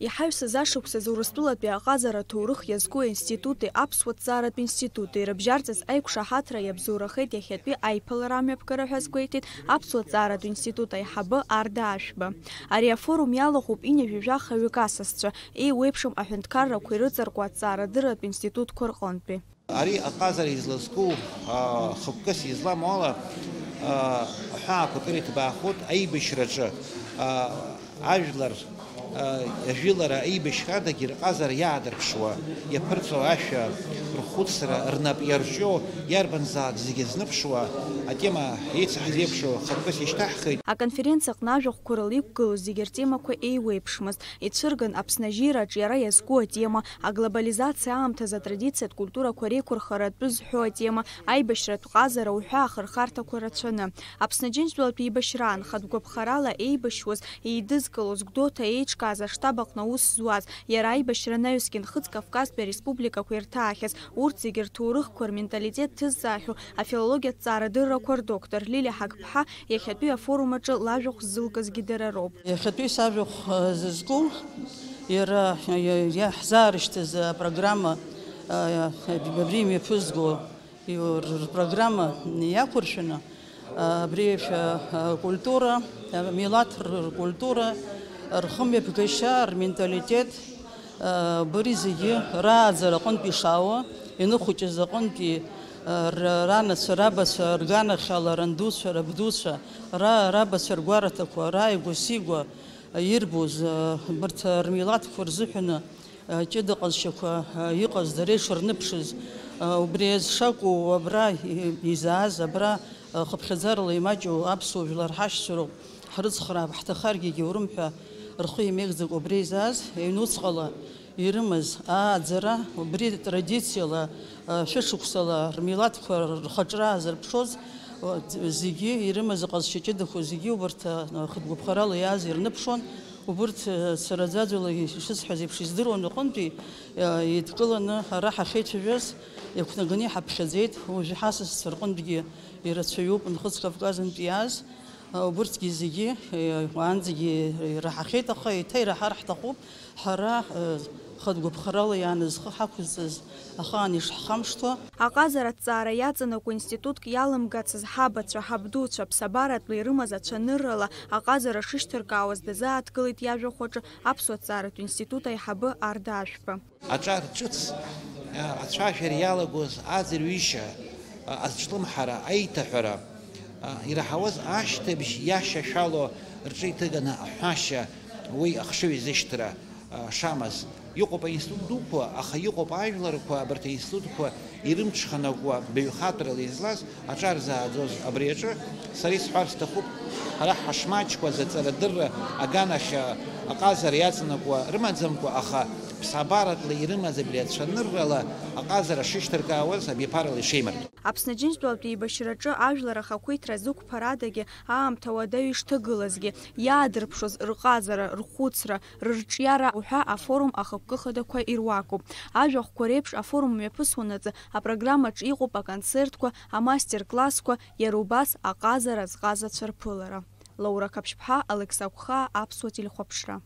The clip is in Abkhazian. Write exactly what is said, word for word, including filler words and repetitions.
Иҳаҩсыз ашықәсазы Урыстәылатәи аҟазара аҭоурых иазку аинститути аԥсуа ҭҵааратә институти рыбжьарҵаз аиқәшаҳаҭра иабзоурахеит иахьатәи аиԥылара амҩаԥгара ҳәа азгәеиҭеит аԥсуа ҭҵааратә институт аиҳабы Арда Ашәба. Ари афорум иалахәуп ҩажәи жәаха ҩык асасцәа, еиуеиԥшым аҳәынҭқаррақәа ирыҵаркуа аҭҵаарадырратә институтқәа рҟынтәи. Ари аҟазара излазку, аа, хықәкыс изламоу ала, аа, аҳәаақәа акыр иҭбаахоит аибашьраҿы, аа, ажәлар, аа, ажәылара аибашьра адагьы рҟазара иаадырԥшуа, иаԥырҵо ашәа, рхәыцра, рнап иарҿио, иарбанзаалак зегьы зныԥшуа атема еицаҳзеиԥшу хықәкыс ишьҭаҳхит. Аконференциа аҟны ажәахәқәа рыла иқәгылоз зегьы ртемақәа еиуеиԥшмызт. Ицәырган Аԥсны ажьира аҿиара иазку атема, аглобализациа аамҭазы атрадициатә культурақәа реиқәырхара атәы зҳәо атема, аибашьратә ҟазара уҳәа ахырхарҭақәа рацәаны. Аԥсны Џьынџьтәылатә еибашьраан хатә гәаԥхарала еибашьуаз, еидызкылоз Гәдоуҭа еиҿкааз аштаб аҟны аус зуаз, иара аибашьра анаҩсгьы Нхыҵ Кавказтәи ареспубликақәа ирҭаахьаз, урҭ зегьы рҭоурыхқәа рменталитет ҭызҵаахьоу афилологиатә ҭҵаарадыррақәа рдоктор Лилиа Ҳагԥҳа иахьатәи афорум аҿы лажәахә ззылкызгьы дара роуп. Иахьатәи сажәахә, э, зызку, иара, э, иаҳзаарышьҭыз апрограмма, э, абри имҩаԥызго, р-, рпрограмма иақәыршәаны, э, абри, э, э, культура, э, милаҭ р-, ркультура, рхымҩаԥгашьа, рменталитет, э, убри зегьы рааӡара аҟынтә ишаауа, иныхәыҷыз аҟынтәи, э, р-, ранацәа, рабацәа, рганахьала, рандуцәа, рабдуцәа, ра-, рабацәа ргәараҭақәа, рааигәа-сигәа, ирбоз, абарҭ рмилаҭқәа рзыҳәаны, ҷыда ҟазшьақәа иҟаз, дара ишырныԥшыз, убри азы шакәу абра изааз, абра хыԥхьаӡарала имаҷу аԥсуа жәлар ҳашьцәа роуп, ҳрыцхраап, ҳҭахаргьы егьаурым ҳәа рхы имеигӡакәа абра изааз, ҩнуҵҟала ирымаз ааӡара, убри традициала, шәышықәсала рмилаҭқәа рхаҿра аазырԥшуаз, зегьы ирымаз аҟазшьа ҷыдақәа зегьы убарҭ, хатә гәаԥхарала иааз ирныԥшуан. Убырҭ, сара аӡәаӡәала ишысҳәаз еиԥш издыруан аҟынтәи, еидкыланы ара ҳахьеицәажәаз, иақәнаганы иҳаԥхьаӡеит. Уажәы ҳасасцәа рҟынтәгьы ирацәаҩуп Нхыҵ Кавказынтә иааз. Убырҭгьы зегьы, уаанӡагьы ираҳахьеит, аха еиҭа ираҳар ҳҭахуп, ҳара, хатә гәаԥхарала иааны зхы ҳақәызҵаз ахаан ишҳхамышҭуа. Аҟазара аҭҵаара иаҵанакуа институтк иалымгацыз ҳабацәа, ҳабдуцәа, ԥсабаратәла ирымаз ацәаныррала аҟазара шышьҭыркаауаз дазааҭгылеит иажәахә аҿы Аԥсуа ҭҵааратә институт аиҳабы Арда Ашәба. Аҿар ҿыц, а, ацәажәара иалагоз аӡырҩышьа, а, азҿлымҳара, аиҭаҳәара, а, ираҳауаз ашьҭыбжь иашьашәало рҿы иҭыганы аҳәашьа, уи ахшыҩ изышьҭра, а, шамаз. Иҟоуп аинститут дуқәа, аха иҟоуп ажәларқәа, абарҭ аинститутқәа ирымҽханакуа баҩхатәрала излаз, аҿар зааӡоз абри аҿы сара исҳәар сҭахуп, ҳара ҳашмаҷқәаз аҵарадырра аганахь аҟазара иаҵанакуа рымаӡамкәа, аха ԥсабаратәла ирымаз абри ацәаныррала аҟазара шышьҭыркаауаз абиԥарала ишеимырдо. Аԥсны Џьынџьтәылатә еибашьраҿы ажәлар ахақәиҭра зықәԥарадагьы аамҭа уадаҩ ишҭагылазгьы, иаадырԥшуаз рҟазара, рхәыцра, рырҿиара уҳәа афорум ахықәкы хадақәа ируакуп. Ажәахәқәа реиԥш афорум мҩаԥысуанаҵы апрограммаҿ иҟоуп аконцертқәа, амастер-классқәа, иара убас аҟазара азҟазацәа рԥылара. Лаура Қаԥшьԥҳа, Алықьса Гәхаа, Аԥсуа телехәаԥшра.